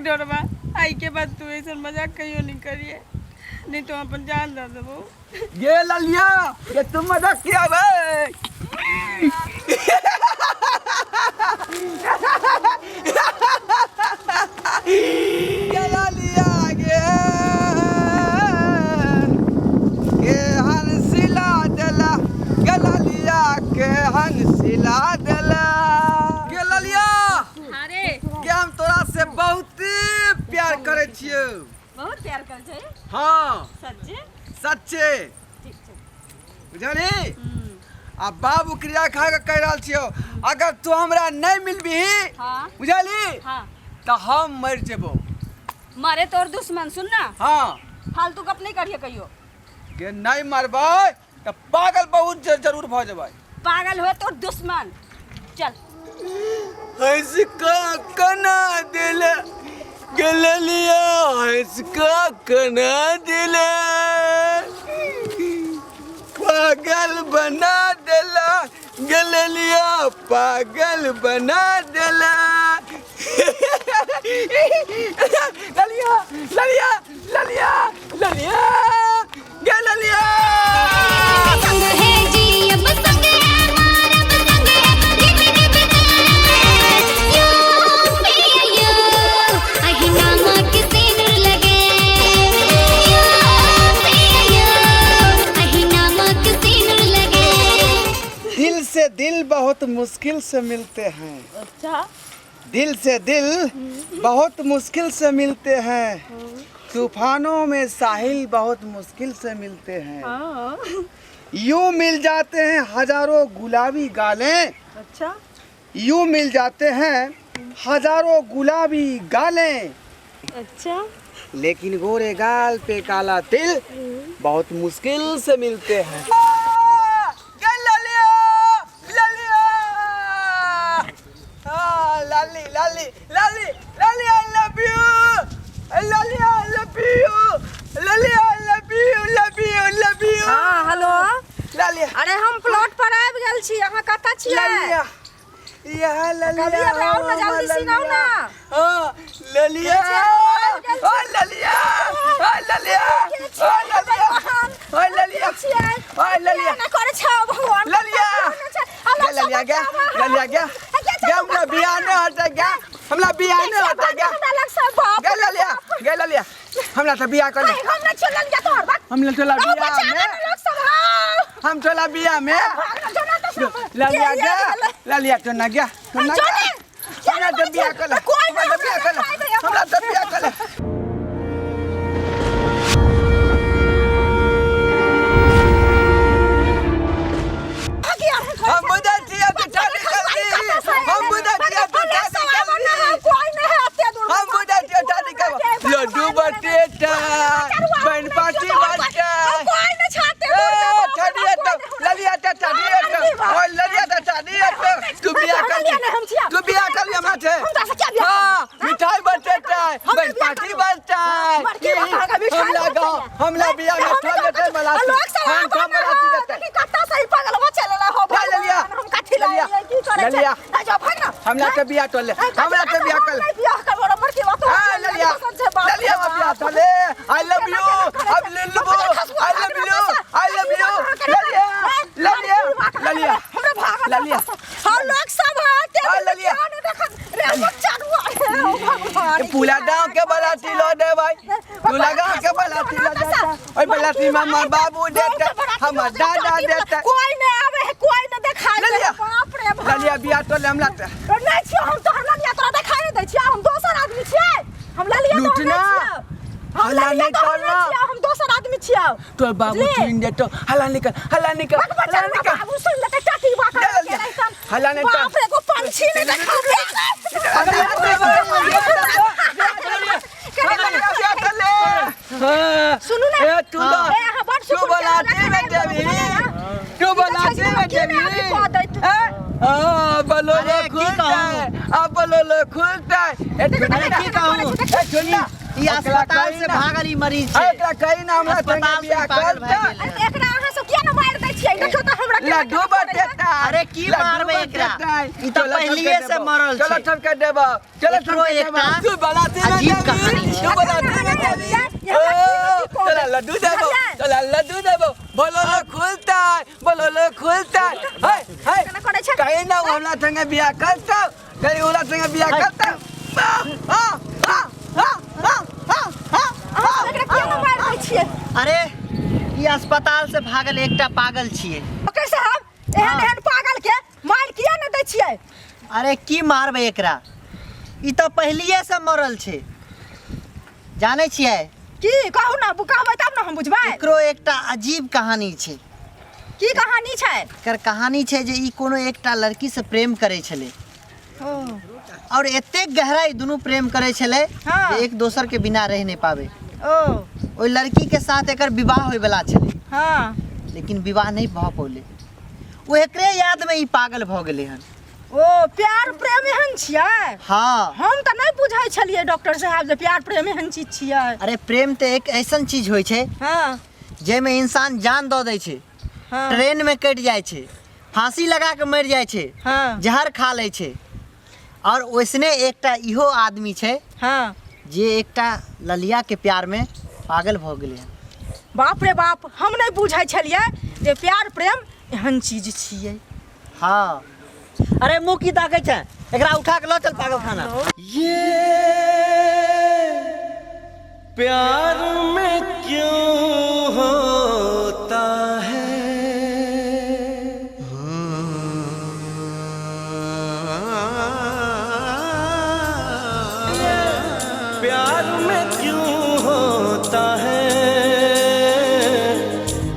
गिडोरबा, आइ के बाद तू ऐसन मजाक कहियो नहीं करिए, नहीं तो अपन जान दे देबो। ये ललिया, ये तुम मजाक किया बे। ये ललिया गे, के हंसिला देला, के ललिया के हंसिला देला। के ललिया अरे के हम तोरा से बहुत प्यार करे छियो। बहुत प्यार कर छै? हाँ। सच्चे? सच्चे। ठीक छै। बुझली? आ बाबू क्रिया खा के कहि रहल छियो, अगर तू हमरा नहीं मिलबही, हाँ। बुझली? हाँ। तो हम मर जेबो। मरे तोर दुश्मन, सुन ना। हाँ। फालतू गप नहीं करिए कहियो। के नहीं मरबै तो पागल बहुत जरूर भ जेबै। पागल हो तोर दुश्मन। चल। हंस का कना दिल गललिया, हंस का कना दिल, पागल बना देला गललिया, पागल बना देला। ललिया ललिया ललिया ललिया गललिया। संग है जी अब संग है मारब, संग है जिंदगी बिताए। यो पिया यो अहि नामा के सिनुर लगे। यो पिया यो अहि नामा के सिनुर लगे। दिल से दिल बहुत मुश्किल से मिलते हैं। अच्छा। दिल से दिल बहुत मुश्किल से मिलते हैं, तूफानों में साहिल बहुत मुश्किल से मिलते हैं। हाँ। यूं मिल जाते हैं हजारों गुलाबी गालें। अच्छा। यूं मिल जाते हैं हजारों गुलाबी गालें। अच्छा। लेकिन गोरे गाल पे काला तिल बहुत मुश्किल से मिलते हैं। लाली लाली लाली लाली I love you, Lali I love you, Lali I love you, love you, love you. हाँ हेलो। लाली। अरे हम प्लॉट पर आबि गेल छी, अहाँ कतऽ छियै? ललिया यह ललिया। कभी आब आउ ना, जल्दी से आउ ना। हाँ ललिया, ओ ललिया, ओ ललिया, ओ ललिया, ओ ललिया, ओ ललिया। ना करे छौ भगवान। ललिया गे, ललिया गे, ललिया गे गे, हमरा बियाह नहीं होता गे, हमरा बियाह नहीं होता गे। हमरा लग से बाप। गे ललिया गे, ललिया हमरा तो बियाह कर ले। हम ना चलल जा तोहर बाप। हम चला आओ बियाह बचा में। ना लोग सब। हाँ। हम चला बियाह में। भाग ना तो सब। ललिया गे, ललिया तो ना गया तो ना गया, हमरा तो बियाह कर ले, कोई हमरा तो बियाह कर ले, हमरा तो बियाह कर ले। हम बुझै छियै तू शादी करबी, हम बुझै छियै तू शादी करबी, कोई नहीं है अते दूर। हम बुझै छियै शादी करबी। लड्डू बटेटा बन पार्टी बटे। कोई नहीं छाते। ए शादी है ललिया त शादी है ओ ललिया त शादी है। तू बियाह कर ली, तू बियाह कर ली हमरा से। हाँ मिठाई बटेटा बन पार्टी बटे। हम लगा हमला बियाह में ठोल देते मलासी, हम ठोल मलासी देते। कत्ता सही पागल हो चलला हो। ललिया, हम कथी ललिया, की करे ललिया। छै? जा भाग ना। हमला के बियाह टोले, हमला के बियाह कर ले। बियाह कर मर के बात। हाँ ललिया ललिया बियाह टोले। I love you, अब ले लुबो, I love you, I love you ललिया ललिया ललिया। हमरा भाग ललिया। हम लोग सब आते हाँ, ललिया। रे बच्चा रे भगवान। पूरा गांव के बलाती लो दे भाई, पूरा गांव के बलाती लो देता। ओए बलाती में हमर बाबू देता, हमर दादा देता। कोई नहीं आवे है, कोई नहीं देखाई दे। ललिया। बाप रे बाप। ललिया बियाह टोले हमला ते। नहीं छियो हम तोहर ललिया, तोरा देखाई नहीं दै छियो। हम दोसर आदमी छियै। हम ललिया तोहर लूटना। नहीं छियो। हम हल्ला ललिया नहीं तोहर करना। नहीं छियो, हम दोसर आदमी छियो। तोर बाबू बुझली? सुन देतो, हल्ला निकल, हल्ला निकल, बाप हल्ला बच्चा निकल। बाबू सुन लेते टाटी बाका ले के ललिया। रहितन। हल्ला नहीं कर। बाप रे को पंछी नहीं देखा। सुनू ना। ए तू ए, अहाँ बड़ तू सुकुन के बलाती में देबी, तू बलाती में की ने अभी देबी। कह दैत? हाँ बलोलो अरे, की खुलता कहूँ? है, अब बलोलो खुलता है। ए अरे की कहूँ? ए सुन ना, ई अस्पताल से भागल ई मरीज छै। एकरा कही ना हमरा संगे अस्पताल से बियाह पागल करता। भए गेलै। अरे एकरा अहाँ सब किया ने मारि दै छियै देखियौ तऽ हमरा केना लड्डू बटेतै। अरे की लड्डू मारबै एकरा? बटेतै। ई तऽ चलो पहिलिये सबके से देबो। मरल चलो छै। सबके देबो, चलो एकरो सबके देबो। एकटा तू बलाती में अजीब देबी, कहानी छै। तू बलाती में देबी। ये हमरा ओ, की कहबै? चलो लड्डू देबो, बुझलियै? चलो लड्डू देबो। बोलो लो खुलतै, बोलो लो खुलतै। हे हे, केना करै छै? कहीं ना हमरा संगे बियाह करतौ, कहीं ओकरा संगे बियाह करतौ। आ, आ, आ, आ, आ, आ, आ, अहाँ सब एकरा किया ने मारि दै छियै? अरे ई अस्पताल से भागल एकटा पागल छियै। डॉक्टर साहब, एहन एहन पागल के मारि किया ने दै छियै? अरे की मारबै एकरा, ई तऽ पहिलिये से मरल छै। जानै छियै की कहू ने, कहबै तब ने हम बुझबै। एकरो एकटा अजीब कहानी छै। की कहानी छै? एकर कहानी छै जे ई कोनो एकटा लड़की से प्रेम करै छलै और एतेक गहराई दुनू प्रेम करै छलै जे एक दोसर के बिना रहि नहि पाबै। ओ ओहि लड़की के साथ एकर विवाह होय वाला छलै। हाँ। लेकिन विवाह नहीं भऽ पौलै। ओ एकरे याद में ई पागल भऽ गेलै हन। ओ प्यार प्रेम एहन छियै? हाँ। हम तऽ नहि बुझै छलियै डॉक्टर साहब जे प्यार प्रेम एहन चीज छियै। अरे प्रेम तऽ एक ऐसन चीज होइ छै जाहिमे इंसान जान दऽ दै छै। ट्रेन में कटि जाइ छै, फांसी लगा के मरि जाइ छै, जहर खा लै छै। और वैसने एकटा इहो आदमी छै जे एकटा ललिया के प्यार में पागल भऽ गेलै हन। बाप रे बाप, हम नहि बुझै छलियै जे प्यार प्रेम एहन चीज छियै। हाँ। अरे मुँह की ताकै छै, एकरा उठा के लऽ चल पागल खाना। ये प्यार में क्यों होता है? प्यार में क्यों होता है?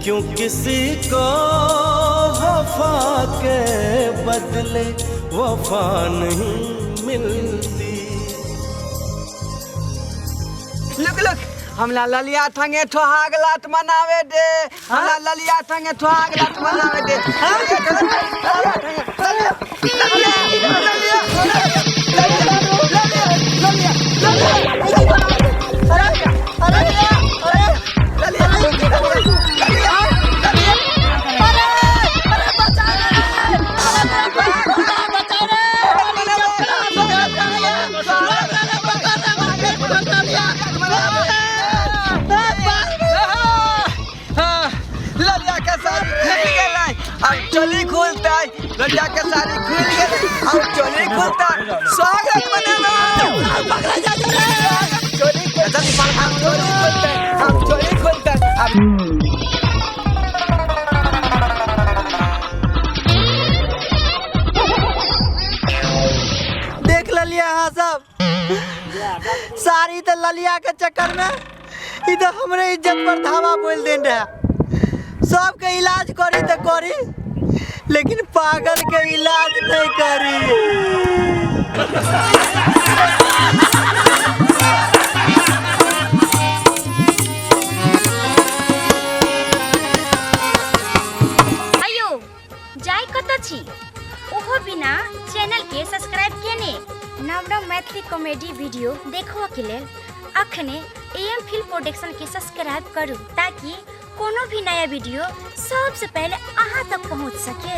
क्यों किसी को वफा के बदले वफा नहीं मिलती? लुक लुक, हमरा ललिया संगे ठोहाग लात मनावे दे, हमरा ललिया संगे ठोहाग लात मनावे दे। ललिया, ललिया, ललिया, ललिया, ललिया, ललिया, ललिया, ललिया, ललिया। ललिया के साड़ी खुल गेलै, अब चोली खुलतै। ललिया के साड़ी खुल गेलै, अब चोली खुलतै। स्वागत मनेबै। चोली खुलतै, चोली खुलतै, अब चोली खुलतै अब। देख ललिया अहाँ सब, साड़ी तऽ ललिया के चक्कर में ई तऽ हमरे इज्जत पर धावा बोल देन रहे। सबके इलाज करी तऽ करी, लेकिन पागल के इलाज नहीं करी। अयो जाय कतऽ छी ओहो बिना चैनल के सब्सक्राइब केने? नव नव मैथिली कॉमेडी वीडियो देखबऽ के लेल अखने एम फिल्म प्रोडक्शन के सब्सक्राइब करू ताकि कोनो भी नया वीडियो सबसे पहले अहाँ तक पहुँच सके।